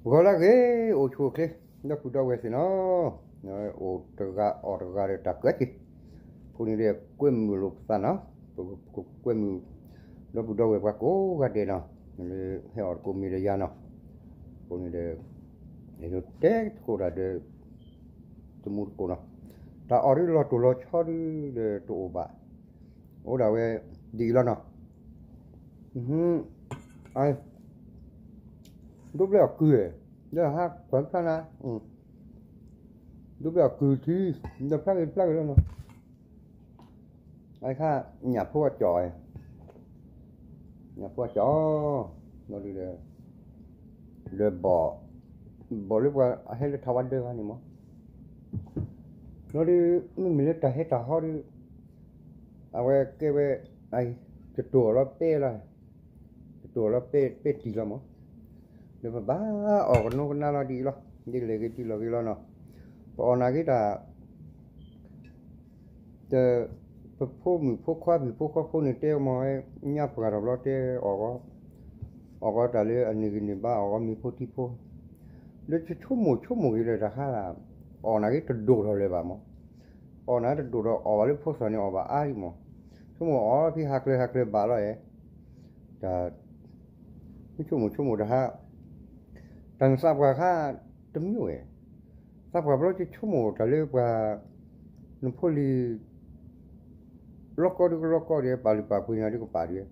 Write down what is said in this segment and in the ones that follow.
ဂီၤလၢအဂ့ၤ အိၣ်ဆူၣ်အိၣ်ချ့ ဒီပုၢ်ဒီဝဲၢ်သ့ၣ်နီၤ, အိၣ်တဂၤအီၣ်တဂၤဒီးတၢ်ကွဲးက့ၤ, အဃိန့ၣ်ဒီးကွဲမုာ်လိာ်ပသးနီၤ, ပကွဲမုာ် ဒီပုၢ်ဒီဝဲၢ်ပှၤကိးဂၤဒဲးနီၤ, လၢဟဲအီၣ်တကိးမ့ၢ်ဒီးယၤနီၤ, အဃိန့ၣ်ဒီး အဲၣ်ဒိးတဲသကိးတၢ်ဒီး သမူသကိးနီၤ, တၢ်အီၣ်ဒုးလီၤတိၢ်လီၤဆီဒုးဒီးတအိၣ်ဘၣ်, အိၣ်ဒၣ်ဝဲဒ်အံၤလီၤနီၤ, ဒိးဘျဲၣ်အီၣ်ကုၢ်, ဒီးဟးကွၢ်ဖျါနၤ, ဒိးဘျဲၣ်အီၣ်ကုၢ်ထံ, ဒီးဖျါဂ့ၤဖျါဂ့ၤလီၤနီၤ, အခါ ညၣ်ဖိအကၠီၣ်, ညၣ်ဖိအကၠီၣ်, ဒီး ဒီးဘီၣ်, ဘီၣ်လၢပှၤအဟဲလၢထးဝါဒၢဂၤန့ၣ်မး, ဒီး မ့မ့ၢ်လၢတၢ်ဟဲတၢ်ဟီဒီး အဝဲကဲဝဲ တတိၢ်အီၤလီၤပဲလီၤ, တတိၢ်အီၤလီၤပဲပဲတံၢ်လီၤမး, ဒီးပဘၣ်အီၣ်ကနိကနါလီၤဒ်အံၤလီၤ, ဒ်လဲၣ်ဂ့ၤဒ်လဲၣ်ဂ့ၤလီၤနီၤ, ပအီၣ်နာ်က့တၢ် တ ပဖိမုၣ်ဖိခွါ ပဖိခွါဖိန့ၣ်တဲမ့ၢ်ဝဲ ညါပှၤထီၣ်ဘျီတဲအီၣ်ဂီၢ်, အီၣ်ဂီၢ်တၢ်လၢအန့ၢ်ဂံၢ်န့ၢ်ဘါ အီၣ်ဂီၢ်မ့ၤဖိထံဖိ, ဒီးဆိကမိၣ်ဆိကမိၣ်က့ၤလၢတၢ်ခါ, အီၣ်နာ်က့တဒိၣ်ထီၣ်လၢၤဘၣ်မး, အီၣ်နာ်တဒိၣ်ထီၣ် အီၣ်ဘၣ်လၢဖိသၣ်န့ၣ်အီၣ်ဘၣ်အါဒံးမး, ဆိကမိၣ်အီၣ်ဖဲဟးကျၢၤဟးကျၢၤဘၣ်လီၤအဲၣ်, တၢ် မ့ၢ်ဆိကမိၣ်ဆိကမိၣ်တဟါ, တၢ်နသးပှၢ်ခါ တမ့ၢ်ဝဲ, သးပှၢ်ဘျီဆိကမိၣ်တၢ်လၢပှၤ နဖိလံၤ လီၤကီဒုကလီၤကီဒံး ပာ်လုၢ်ပာ်ပှ့ၤနၤဒုကပာ်ဒံး,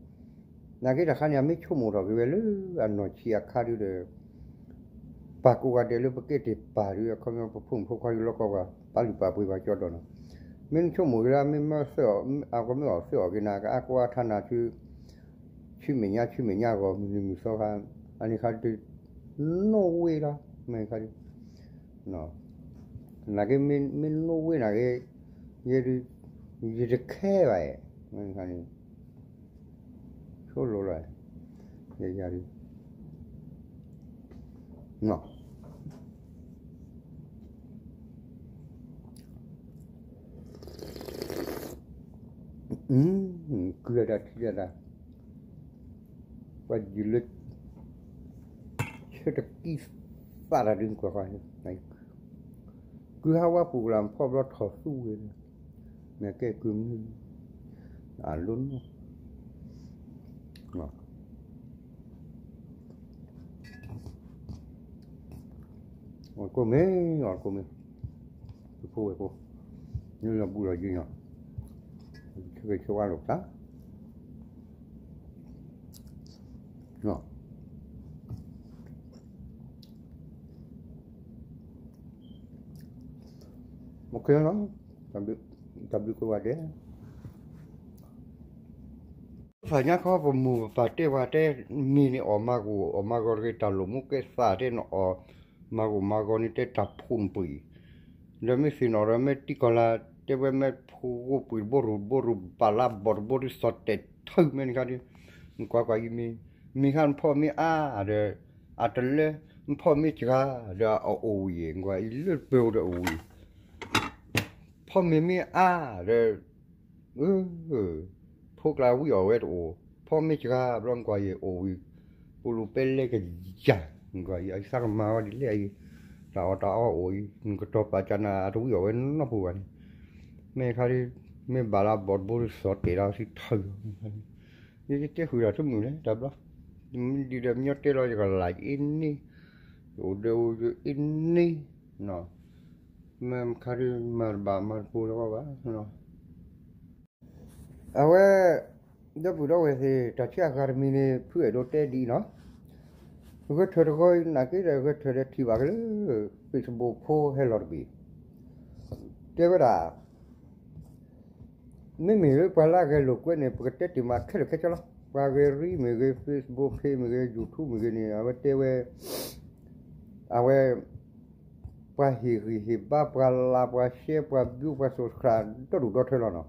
နာ်က့တၢ်ခါန့ၣ် အမ့ၢ်ဆိကမိၣ်ထီၣ်က့ၤဝဲလၢအနီၢ်ဆံးအခါဒုဒီး ပာ်ကိးဂၤဒဲးလၢပကဲတ့ၢ်ပာ်ဒု အခီပညီပဖိမုၣ်ဖိခွါဒုလီၤကီပှၤ ပာ်လုၢ်ပာ်ပှ့ၤပှၤကၠီဒီးနီၤ, မ့ၢ်နဆိကမိၣ်က့ၤလၢ မ့ၢ်မၢသၢအီၤ အကမၢအီၣ်သၢအီၣ်က့ၤနၤ ကအါကိးအါထါနၤဆူ ဆူမဲာ်ညါ ဆူမဲာ်ညါအဂီၢ် မုၢ်နံၤမုၢ်သီခါ, အန့ၣ်ခါဒု no way လီၤ, မ့ၢ်ခါဒု နာ်က့ မ့ၢ် no way နာ်က့ ယဲဒု ယတခဲဘၣ်အဲၣ်, မ့ၢ်ခါန့ၣ် ဆိလိာ်လီၤ, ယဲယၤဒု ကုၢ်အတၢ်ထံၣ်တၢ်, ပှၤယုၢ်လၢ ဆၢတကံသးတၢ်ဒုးကွၢ်ကွၢ်, ကုၢ်ဟးဝါပူၤကလၢ်ဖီၣ်ဘျီထီၣ်သူဝဲ, မ့ၢ်ကဲကုၢ်မနုၤ, အလိၣ်နီၢ်, အီၣ်ကိၣ်မ့ၢ် အီၣ်ကိၣ်မ့ၢ်, သုဖိဝဲၢ်ဖိ, နုာ်လီၤဘူးလီၤယံၤညီ, ဆၢဂ့ၤဆၢဝါလိာ်သး မ့ၢ်လီၤ, တၢ်ဘျုးကိးဂၤဒဲး, သးညါခီပမိၢ်ပပၢ်တဲပှၤတဲ, မ့ၢ်န့ၣ်အီၣ်မၤဂိၢ်အီၣ်မၤဂီၤတဂ့ၤ တၢ်လိာ်မူကဲသးတဲနအီၣ်မၤဂိၢ်မၤဂီၤန့ၣ်တဲတၢ်ဖိနပှ့ၤ, ဒီးမ့ၢ်သ့ၣ်နီၣ်ဒီးမ့ၢ်တံၢ်ကီၢ်လၢ် တဲဝဲမ့ၢ်ဖိဂိၢ်ပှ့ၤတဘိရူၢ်တဘိရူၢ် ဘၣ်လါဘီၣ်တဘိဒုးသီၣ်တဲာ်ထၢၣ်မ့ၢ်န့ၣ်ခါဒုး, နကွၢ်ကွၢ်အံၤမ့ၢ်, မ့ၢ်ခါနဖီၣ်မ့ၢ်အါဒီး, အတလၢ, နဖီၣ်မ့ၢ်စှၤဒီးအအိၣ်ဝံၤ နကွၢ်အံၤလၢပၢၤအိၣ်ဒီးအိၣ်ဝံၤ ဖီၣ်မ့ၢ်မ့ၢ်အါဒီး, ဖိကျါဝံၣ်အီၣ်ဝဲတအိၣ်, ဖီၣ်မ့ၢ်စှၤဘျီနကွၢ်အံၤအိၣ်ဝံၤ, ပူၤလူၤပဲလဲကယၤ, နကွၢ်အံၤအသးကမၤဝဲဒ်လဲၣ်အံၤ, တၢ်အီၣ်တၢ်အီအိၣ်အံၤ နကတီၤပာ်ကနၤအတဝံၣ်အီၣ်ဝဲနီတပူၤဘၣ်န့ၣ်, မ့ၢ်ခါဒုး, မ့ၢ်ဘၣ်လါဘီၣ်တဘိဒုးသီၣ်တဲာ်လီၤသံထၢၣ်လီၤ, ယကတဲဃုာ်တၢ်တမုာ်လဲၣ်တၢ်ဘျီ, ဒ်ဒီးမညီတဲလီၤယကလၢ်ယအ့န့ၣ်, ယအိၣ်ဒီးအိၣ်ယအ့န့ၣ်, မ့ၢ်ခါဒုးမၤတဘၣ်မၤတပိၤလၢၤဘၣ်, အဝဲ, ဒီပုၢ်ဒီဝဲၢ်သ့ၣ် တၢ်ဆံးအဂၤတမံၤန့ၣ် ဖုအဲၣ်ဒိးတဲဒ်အံၤနီၤ, ဂဲၤထၢၣ်တဂီၤအံၤနာ်က့ဒီး ဂဲၤထၢၣ်ဒီးထံၣ်ဘၣ်က့ၤလၢ Facebook ဖိဟဲလီၤတဘ့ၣ်, တဲဝဲဒၣ် မ့မ့ၢ်လၢပှၤလၢအဂဲၤလိာ်ကွဲန့ၣ် ပကတဲတ့ၢ်မးခဲလၢာ်ခဲဆ့လီၤ. ပှၤဂဲၤရံမ့ၢ်ဂ့ၤ, Facebook ဖ့မ့ၢ်ဂ့ၤ, YouTube မ့ၢ်ဂ့ၤန့ၣ် အဝဲတဲဝဲ, အဝဲ, ပှၤဟ့ၣ်ဂံၢ်ဟ့ၣ်ဘါ, ပှၤလၤ, ပှၤရှဲ, ပှၤဘျူး, ပှၤ subscribe ဒီဒူၣ်ဒီထၢလီၤနီၤ.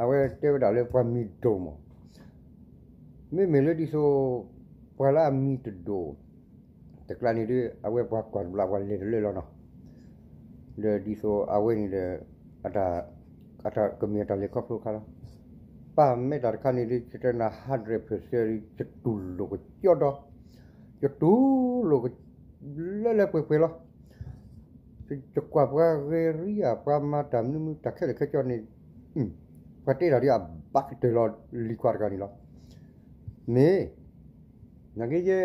အဝဲတဲဝဲဒၣ်လၢပှၤမံၤဒိၣ်မး, မ့မ့ၢ်လၢဒ်သိး ပှၤလၢအမံၤတဒိၣ် တကျါန့ၣ်ဒုး အဝဲပှၤကွၢ်တဘျီပှၤလဲၤတလၢလီၤနီၤ. ဒီးဒ်သိးအဝဲန့ၣ်ဒီး အတၢ်ကမ့ၢ်အတၢ်လဲၤခီဖျိခါလီၤ. ပၢ်မ့ၢ်တၢ်တခါန့ၣ်ဒုး ယတဲနၤ hundred percent ဒုး ယတူၢ်လိာ်ကကၠီဒီး ယတူၢ်လိာ်က လၢလၢပှဲၤပှဲၤလီၤ. ယကွၢ်ပှၤဂဲၤရံယၤ ပှၤမၤတၢ်မနုၤမနုၤ တၢ်ခဲလၢာ်ခဲဆ့န့ၣ် ပှၤတဲတၢ်ဒ်အဘၣ်ကတၢၢ်လီၤလံၤခွါတဂၤန့ၣ်လီၤ. မ့ၢ် နာ်က့ယဲ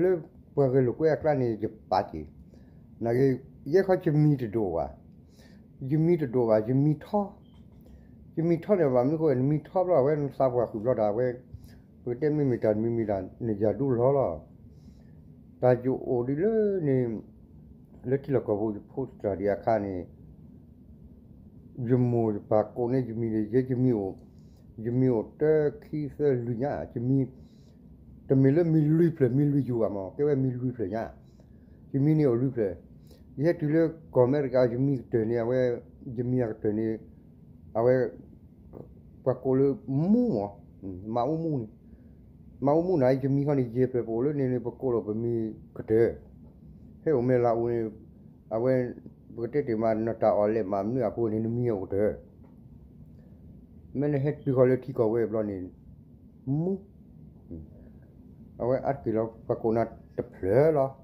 လၢပှၤဂဲၤလိာ်ကွဲအကျါန့ၣ် ယပာ်က့ၤ, နာ်က့ ယဲခီယမံၤတဒိၣ်ဘၣ်, ယမံၤတဒိၣ်ဘၣ် ယမံၤထီ, ယမံၤထီန့ၣ် ဘၣ်မနုၤအဃိ နမံၤထီဘျီ အဝဲနသးပှၢ်ဃုာ်ဘျီဒီး အဝဲ ပကတဲမ့မ့ၢ်တၢ်မံၤမံၤဒၣ် နယၤဒူလီၤလီၤ. တၢ်ယအိၣ်ဒ်လၢန့ၣ် လၢထံလီၢ်ကီၢ်ပူၤ ယဖိသၣ်ဒံးအခါန့ၣ် ယမိၢ်ယပၢ်ကိးန့ၢ်ယမံၤန့ၣ် ယဲယမံၤအိၣ်, ယမံၤအိၣ်တၢခံသၢလွံၢ်ညါ, ယမံၤ တမ့ၢ်လၢမံၤလွံၢ်ဖျၢၣ် မံၤလွံၢ်ယိာ်ဘၣ်မး ကဲဝဲမံၤလွံၢ်ဖျၢၣ်ညါ, ယမံၤန့ၣ်အိၣ်လွံၢ်ဖျၢၣ်. ယဟဲတုၤလၢကီၢ်အမဲရကၤ ယမံၤကတၢၢ်န့ၣ် အဝဲ ယမံၤအကတၢၢ်န့ၣ် အဝဲ ပှၤကိးလၢမူမး, မၤအူမူန့ၣ်, မၤအူမူန့ၣ် ယမံၤခီန့ၣ် ယဲၢ်ဖျၢၣ် ပအိၣ်လၢန့ၣ်န့ၣ် ပကိးလီၤပမံၤကတၢၢ်, ဟဲအိၣ်မဲာ်လၤအိၣ်န့ၣ် အဝဲ ပကတဲတ့ၢ်မး နတၢ်အီၣ်လဲၣ်မးမနုၤအပူၤန့ၣ် နမံၤအအိၣ်ကတၢၢ် မ့ၢ်နဟဲတုၤဃီၤလၢထံကီၢ်ဝဲဘျီန့ၣ် မူ, အဝဲအါတက့ၢ်လီၤ ပှၤကိးနၤတဖျၢၣ်လီၤ.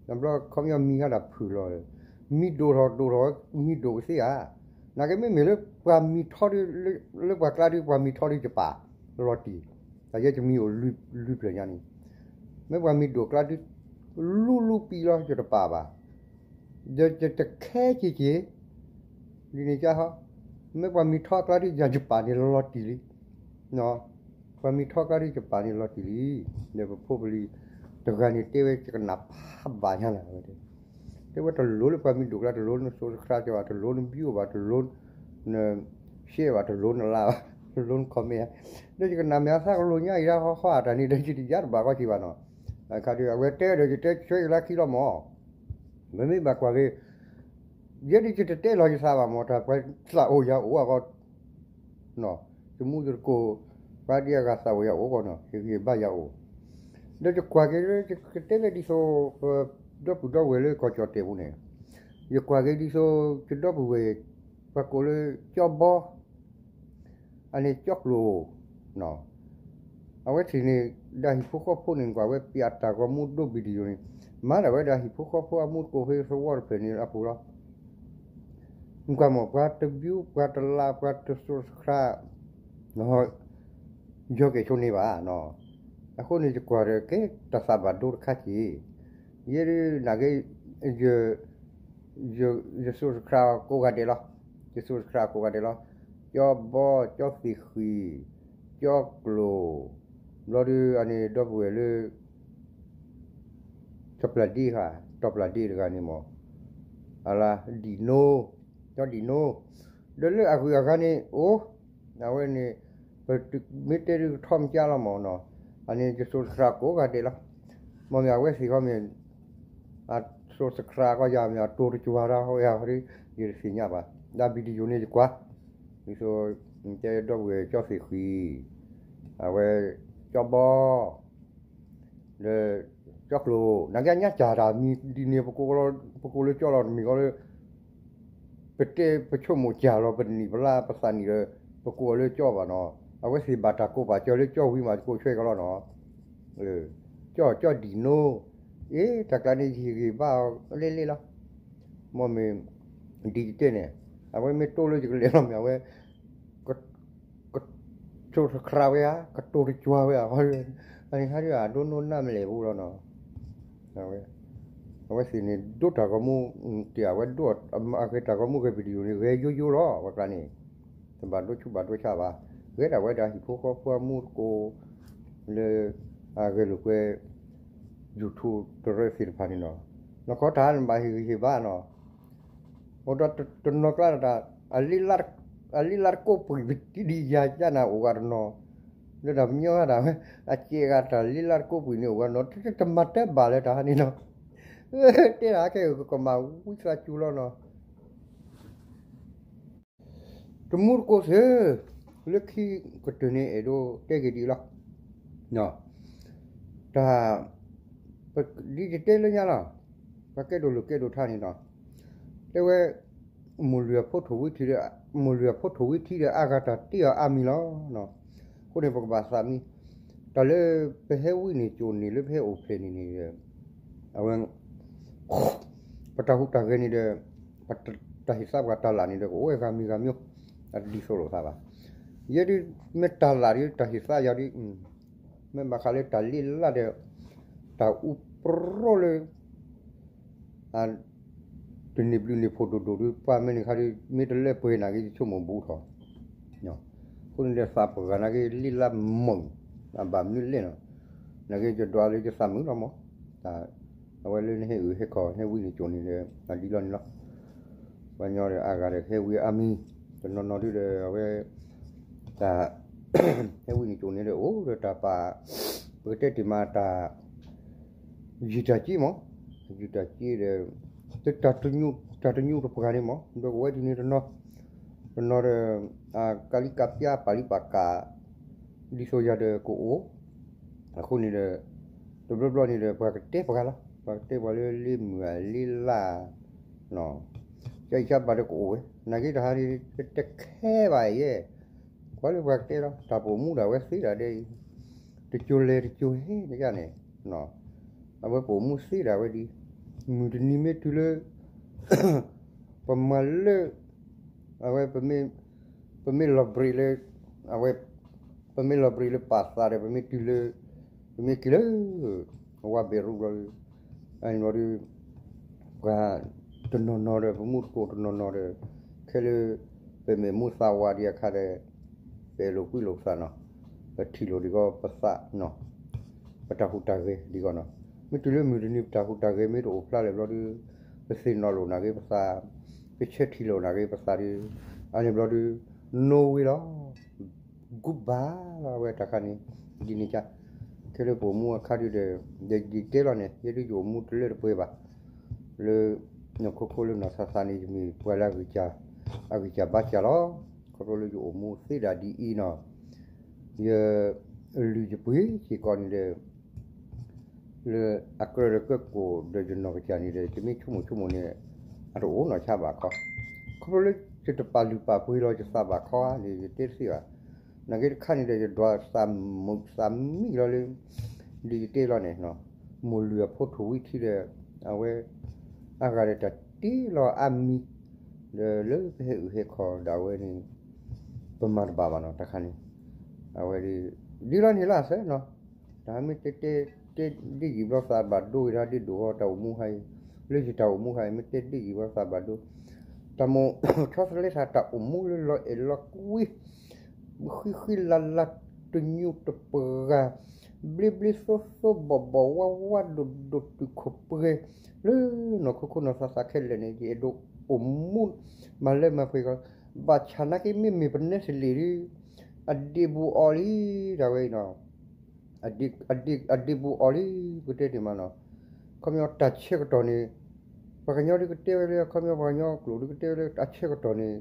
တဘျီခီပညီမံၤဟါဒၣ်ဖုၣ်လီၤ, မံၤဒိၣ်ထီၣ်ဒိၣ်ထီၣ် မံၤဒိၣ်ကသ့ဧါ. နာ်က့မ့မ့ၢ်လၢပှၤမံၤထီဒု လၢပှၤကျါဒု ပှၤမံၤထီဒုယပာ်လီၤတံၢ်, တၢ်ယဲယမံၤအိၣ်လွံၢ်ဖျၢၣ်ညါန့ၣ်, မ့ၢ်ပှၤမံၤဒိၣ်ကျါဒု လူလူပံလီၤ ယတပာ်ဘၣ် ယတခဲက့ၤက့ၤ, ဒ်န့ၣ်ကဟီ, မ့ၢ်ပှၤမံၤထီကျါဒု ယၤယပာ်န့ၣ်လီၤတံၢ်လံ, ပှၤမံၤထီကျါဒု ယပာ်န့ၣ်လီၤတံၢ်လံ. ဒီးပဖိပလံၤတဂၤန့ၣ် တဲဝဲယကနၣ်ဖးဘၣ်ညါလၢဝဲ, တဲဝဲတလိၣ်လၢပှၤမံၤဒိၣ်ကျါ တလိၣ်နsubscribeဘၣ် တလိၣ်နviewဘၣ် တလိၣ်နshareဘၣ် တလိၣ်နlikeဘၣ် တလိၣ်နcommentဧါ, ဒီးယကနၣ်မ့ၢ်အသးကလိာ်ညါအံၤဒၣ်ဟီဟီအတၢ်န့ၣ် ဒီးယတယါတဘၣ်ကီက့ၤဘၣ်နီၤ, အခါဒု အဝဲတဲဒီးယတဲဆၢယလၢခံလီၤမး မ့မ့ၢ်ဘၣ်ကွၢ်က့ၤ, ယဲဒ်ယတတဲလီၤယသးဘၣ်မး တၢ်ပှၤသးအိၣ်ယၤအိၣ်အဂီၢ်, ယမူယသကိး ပှၤဒ်အဂၤသးအိၣ်ယၤအိၣ်အဂီၢ်နီၤ ဟ့ၣ်ဂံၢ်ဘါယၤအိၣ်, ဒီးယကွၢ်က့ၤလၢ ယကတဲလၢဒ်သိး ပဒီပုၢ်ဒီဝဲၢ်လၢကီၢ်ကၠီၣ်တဲာ်ပူၤန့ၣ်, ယကွၢ်က့ၤဒ်သိး ယဒီပုၢ်ဝဲၢ် ပှၤကိးလၢကၠီဘီ အန့ၣ်ကၠီကျိၤ, အဝဲသ့ၣ်န့ၣ် ဒၣ်ဟံၣ်ဖိဃီဖိန့ၣ် ကွၢ်ဝဲပျးတၢ်ဂီၤမူဒိ video န့ၣ်, မၤဒၣ်ဝဲဒၣ်ဟံၣ်ဖိဃီဖိအမူသကိးဖဲသဝီတဖျၢၣ်န့ၣ်အပူၤလီၤ. ကွၢ်မး ပှၤတview ပှၤတlike ပှၤတsubscribe ယီၤကဲၣ်ဆိန့ၣ်ဘၣ်နီၤ, အဃိန့ၣ် ယကွၢ်ဒီးကဲတၢ်သးဘၣ်ဒိတခါက့ၤ, ယဲဒၣ်နာ်က့ ယ ယsubscribeကိးဂၤဒဲးလီၤ, ယsubscribeကိးဂၤဒဲးလီၤ, ကၠီဘီ ကၠီသ့ၣ်ဃံၣ် ကၠီကျိၤ, ဘျီဒုးအန့ၣ်ဒီပုၢ်ဝဲၢ်လၢ တီၤပျၢ်ဒ့ဧါ, တီၤပျၢ်ဒ့တဂၤန့ၣ်မး, အလါ ဒံၣ်နိ, ကၠီဒံၣ်နိ, ဒီးလၢအဂုၤအဂၤန့ၣ်အိၣ်, အဝဲန့ၣ် ပမ့ၢ်တဲဒုးကထီၣ်မကၢလီၤမးနီၤ, အန့ၣ်ယsubscribeကိးဂၤဒဲးလီၤ, မ့မ့ၢ်အဝဲသ့ၣ်ဃီမ့ၢ် အsubscribeကီယၤမ့ၢ်အတိၤတကွၢ်တၢ်ဟီယၤဟီဒုး ယတသ့ၣ်ညါဘၣ်, ဒၣ်videoန့ၣ်ယကွၢ်, ဒ်သိး တဲဒီပုၢ်ဝဲၢ်ကၠီသ့ၣ်ဃံၣ်, အဝဲ ကၠီဘီ ဒီး ကၠီကျိၤ, နာ်က့အညါစၢ်တၢ်မံၤဒ်န့ၣ် ပကိးလၢကၠီလီၤတမံၤဃီလၢ ပတဲပဆိကမိၣ်စၢ်လီၤ ပနံၣ်ပလါပသးနံၣ်ဒီး ပကိးအီၤလၢကၠီဘၣ်နီၤ, အဝဲသ့ၣ်ဘၣ်တၢ်ကိးပာ်စၢၤလၢကၠီဝံၤမး ယကိးဆွဲကလီၤနီၤ, ကၠီ ကၠီဒံၣ်နိ, အ့ တၢ်ကျါန့ၣ်ယဟ့ၣ်ဂံၢ်ဘါအီၤလဲၣ်လဲၣ်လီၤ, မ့မ့ၢ် ဒ်ယတဲန့ၣ်, အဝဲမ့ၢ်တိၢ်လၢယကလဲၤလီၤမ့ၢ်အဝဲ က subscribeဝဲဧါ ကတိၤတကွၢ်ဝဲဧါ, အန့ၣ်ဟါဒုးအဒိနိနၢ်မလဲၣ်ပူၤလီၤနီၤ, အဝဲသ့ၣ်န့ၣ် ဒိတၢ်ဂီၤမူ, တ့ၢ်အဝဲဒိ အဂဲၤတၢ်ဂီၤမူဂဲၤvideoန့ၣ် ဂဲၤယိယိလီၤ အဝဲကျါန့ၣ်, တဘၣ်ဒိဆူးဘၣ်ဒိဆါဘၣ်, ဂဲၤဒၣ်ဝဲဒၣ်ဟံၣ်ဖိဃီဖိအမူသကိး လၢ အဂဲၤလိာ်ကွဲ YouTube တရၢသ့ၣ်တဖၣ်န့ၣ်နီၤ, နီၢ်ကီၢ်တၢ်နဘၣ်ဟ့ၣ်ဂံၢ်ဟ့ၣ်ဘါနီၤ အိၣ်ဒီးတနီၤကျါတၢ် အလံာ်လါတကိးပှံာ်ပတံဒံးယၤကၢ်နၤအိၣ်ဂၤတနီၤ, လၢတၢ်ပညီဂၤဒၣ်ဝဲ အစဲးဂၤတၢ်လံာ်လါတကိးပှံာ်န့ၣ်အိၣ်ဂၤနီၤ တမၤတၢ်ဘၣ်လၢတၢ်ဟါန့ၣ်နီၤ, တဲဒၣ်ခဲအံၤကမၤဝံသးစူၤလီၤနီၤ တမူတကိးသု, လၢခံကတၢၢ်န့ၣ်အဲၣ်ဒိးတဲက့ၤဒ်အံၤလီၤ. တၢ် ဒ်ယတဲလၢညါလီၤ, ပှၤကဲဒိၣ်လိာ်ကဲဒိၣ်ထါန့ၣ်နီၤ, တဲဝဲ မိၢ်လွံၢ်အဖိထိၣ်ဝံထံဒီး မိၢ်လွံၢ်အဖိထိၣ်ဝံထံဒီးအါဂၤတၢ်တ့အီၤအါမံၤလီၤ. အဃိန့ၣ် ပကဘၣ်သးမံ, တၢ်လၢပဟဲဝံန့ၣ် ကၠိၣ်န့ၣ်လၢပဟဲအိၣ်ဖျဲၣ်န့ၣ်န့ၣ် အဝဲ ပတၢ်ဟူးတၢ်ဂဲၤန့ၣ်ဒီး ပတၢ်ဟ့ၣ်သးပှၤတၢ်လၣ်န့ၣ်ဒီး ကအိၣ်ဝဲဂၤမံၤဂၤမံၤ, အတဒ်သိးလိာ်သးဘၣ်. ယဲဒ် မ့ၢ်တၢ်လၣ်ဒီး တၢ်ဟ့ၣ်သးယၤဒီး မ့ၢ်ဘၣ်ဃးလၢတၢ်လံၣ်လၢ်ဒီး တၢ်အူပြိလၢ တန့ၢ်ဘျုးန့ၢ်ဖှိၣ်ဒိၣ်ဒိၣ်ဒီး ပှၤမ့ၢ်န့ၣ်ခါဒီး မ့ၢ်တလၢပှဲၤနာ်က့ ယဆိကမိၣ်ဘူးထီၣ်. အဃိန့ၣ်ဒီး သးပှၢ်ဂၤနာ်က့ လံၣ်လၢ်မုာ် အဘၣ်မနုၤလဲၣ်နီၤ. နာ်က့ ယဒွးလၢယသးမုာ်လီၤမး. အဝဲလၢနဟဲအုၣ်ဟဲခီၣ် ဟဲဝံန့ၢ်ကိာ်န့ၣ်ဒီး အဒ်လီၤန့ၣ်လီၤ. ပှၤညီဒီးအါဂၤဒီး ဟဲဝံအါမံၤ, တနီၤနီၤဒုဒီး အဝဲ တၢ် ဟဲဝံန့ၢ်ကိာ်န့ၣ်ဒီး အိၣ်ဒီးတၢ်ပာ် ပကတဲတ့ၢ်မးတၢ် ယံာ်တၢ်က့မး, ယံာ်တၢ်က့ဒီး တၢ်တညိတပှၤန့ၣ်မး ဒီးကဝဲဒ်န့ၣ်တနီၤ, တနီၤဒီး ကးလံကးပျၢ်ပာ်လံပာ်ကး ဒ်သိးယၤဒီးကအိၣ်, အဃိန့ၣ်ဒီး တဘျီဘျီန့ၣ်ဒီး ပှၤကတဲပှၤလီၤ, ပှၤကတဲပှၤလၢလံၣ်မုာ်ဧါ လံၣ်လၢ် ကၢအံၤကၢဘၣ်ဒီးကအိၣ်ဝဲ, နာ်က့တဟါန့ၣ် တခဲဘၣ်ယဲၢ်, ကွၢ်လၢပှၤကတဲလီၤ တၢ်ပိာ်မူဒၣ်ဝဲသ့ဒၣ်ဒဲအံၤ, တကၠိၤလဲၤတကၠိၤဟဲန့ၣ်ယါန့ၣ်, အဝဲပိာ်မူသ့ဒၣ်ဝဲဒ်, မုၢ်တနံၤမ့ၢ်တုၤလၢ ပမၤလၢ အဝဲ ပမ့ၢ်လီၤဘြ့းလၢ အဝဲ ပမ့ၢ်လီၤဘြ့းလၢပာ်သးဒီး ပမ့ၢ်တုၤလၢ ပမ့ၢ်က့ၤလၢ ဝါဘဲးရူဘျီဒီး အန့ၣ်ဘျီဒီး ပှၤတနီၤနီၤဒီး ပမူတကိးတနီၤနီၤဒီး ခဲလၢ ပမဲာ်မူသးဝးဒံးအခါဒီး ပအဲၣ်လိာ်ကွံလိာ်ပသးနီၤ, ပထံၣ်လိာ်ဒံးကီးပသးနီၤ, ပတၢ်ဟူးတၢ်ဂဲၤဒံးကီးနီၤ, မ့ၢ်တုၤလၢမုၢ်တနံၤပတၢ်ဟူးတၢ်ဂဲၤမ့ၢ်တအိၣ်ဖျါလၢၤဘျီဒီး ပသ့ၣ်နီၣ်လိာ်နာ်က့ပသး, ပဆၢထံၣ်လိာ်နာ်က့ပသးဒီး အန့ၣ်ဘျီဒီး နိဝ့လီၤ ဂုၢ်ဘါလီၤဝဲတၢ်ခါန့ၣ်, ဒ်န့ၣ်ကါ, ခဲလၢပအိၣ်မူအခါဒုဒီး ယတဲလီၤန့ၣ် ယဲဒၣ်ယအိၣ်မူတလၢတပှဲၤဘၣ်, လၢ နီၢ်ခိခိလၢနီၢ်သးသးန့ၣ် ယမ့ၢ်ပှၤလၢ အဂံၢ်စၢ်ဘါစၢ်လီၤ, ခီဖျိလၢယအိၣ်မူသ့ဒၣ်ဒ်အံၤနီၤ, ယ လုၢ်ယပှ့ၤစ့ၢ်ကီးန့ၣ်ဒီး လၢအကြၢးဒီးကၢကိၣ်ဒီးယနီၢ်ကစၢ်န့ၣ်ဒီး ယမ့ၢ်ဆိကမိၣ်ဆိကမိၣ်န့ၣ် အတအိၣ်နီၢ်ဆါဘၣ်ခီ, ခီဖျိလၢယတပာ်လုၢ်ပာ်ပှ့ၤလီၤယသးဘၣ်ခီဧါန့ၣ် ယတဲတသ့ဘၣ်, နာ်က့တခါန့ၣ်ဒီး ယဒွးသးမုာ်သးမံလီၤလၢ ဒ်ယတဲလီၤန့ၣ်, မိၢ်လုၢ်အဖိထိၣ်ဝံထံဒီး အဝဲ အါဂၤဒီးတၢ်တ့လီၤအါမံၤ, ဒီးလၢပဟဲအုၣ်ဟဲခီၣ်ဒၣ်ဝဲန့ၣ် ပမၤတဘၣ်ဘၣ်နီၤ တၢ်ခါန့ၣ်, အဝဲ ဒ်လီၤန့ၣ်လၢအစဲနီၤ, တၢ်မ့ၢ်တဲ တဲဒ့ၣ်ယံာ်ဘျီသးဘၣ်ဒိဝဲဒၣ်ဒ့ၣ်ဒိၣ်ဂီၢ်တၢ်အိၣ်မူဟါအံၤ, လၢယတၢ်အိၣ်မူဟါအံၤ မ့ၢ်တဲဒ့ၣ်ယံာ်ဘျီသးဘၣ်ဒိ, တၢ်မိၣ်ဆီတလဲသးတၢ်အိၣ်မူလၢလီၤအဲၣ်လီၤကွံ ဃံဃံလၤလၤ တညိတပှၤ, ဘျ့ဘျ့သိသိဘီၣ်ဘီၣ်ဝါဝါဒိၣ်ဒိၣ်တုာ်ခိၣ်ပှဲၤ, လၢနီၢ်ခိခိနီၢ်သးသးခဲလၢာ်န့ၣ် ယအဲၣ်ဒိးအိၣ်မူ မၤလၢမၤပှဲၤကီး, ဘၣ်ဆၣ်နာ်က့မ့မ့ၢ်ပနဲသလ့ၣ်ဒီး အဒ့ၣ်ဘူးအီၤလံ, ဒၣ်ဝဲအံၤနီၤ အဒ့ၣ်ဘူးအီၤလံ ပကတဲန့ၣ်မးနီၤ, ခီပညီတၢ်ဆၢကတီၢ်န့ၣ် ပှၤကညီဒ်ကတဲဝဲလၢ ခီပညီပှၤကညီကျိာ်ဒ်ကတဲဝဲလၢ တၢ်ဆၢကတီၢ်န့ၣ်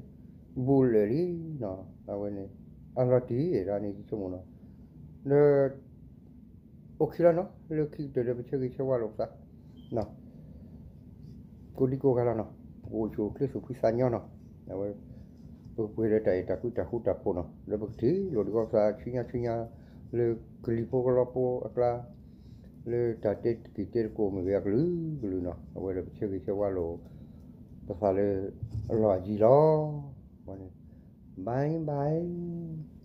ဘူးလၢာ်လံနီၤ, အဝဲန့ၣ် အလီၤတံၢ်ဒၣ်န့ၣ် ယဆိကမိၣ်နီၤ, ဒီး အိၣ်ခံလီၤနီၤ လၢခံကတၢၢ်ဒီးပဆၢဂ့ၤဆၢဝါလိာ်ပသး ကိးဒံကိးဂၤလီၤနီၤ, ပကအိၣ်ဆူၣ်အိၣ်ချ့သူၣ်ဖှံသးညီနီၤ, အဝဲ ပကပှဲၤဒီးတၢ်အဲၣ်တၢ်ကွံတၢ်ဃူတၢ်ဖိးနီၤ, ဒီးပကထံၣ်လိာ်ဒံးကီးပသး ဆူညါဆူညါ လၢကလံၤဖိကလီဖိအကျါ, လၢတၢ်တဲတက့ၢ်တဲတကိးမ့ၢ်ဂ့ၤ အကလုာ်ကလုာ်နီၤ, အဝဲဒီးပဆၢဂ့ၤဆၢဝါလိာ် ပသးလၢ အလီၢ်အယံၤလီၤ, ဘၣ်ဘၣ်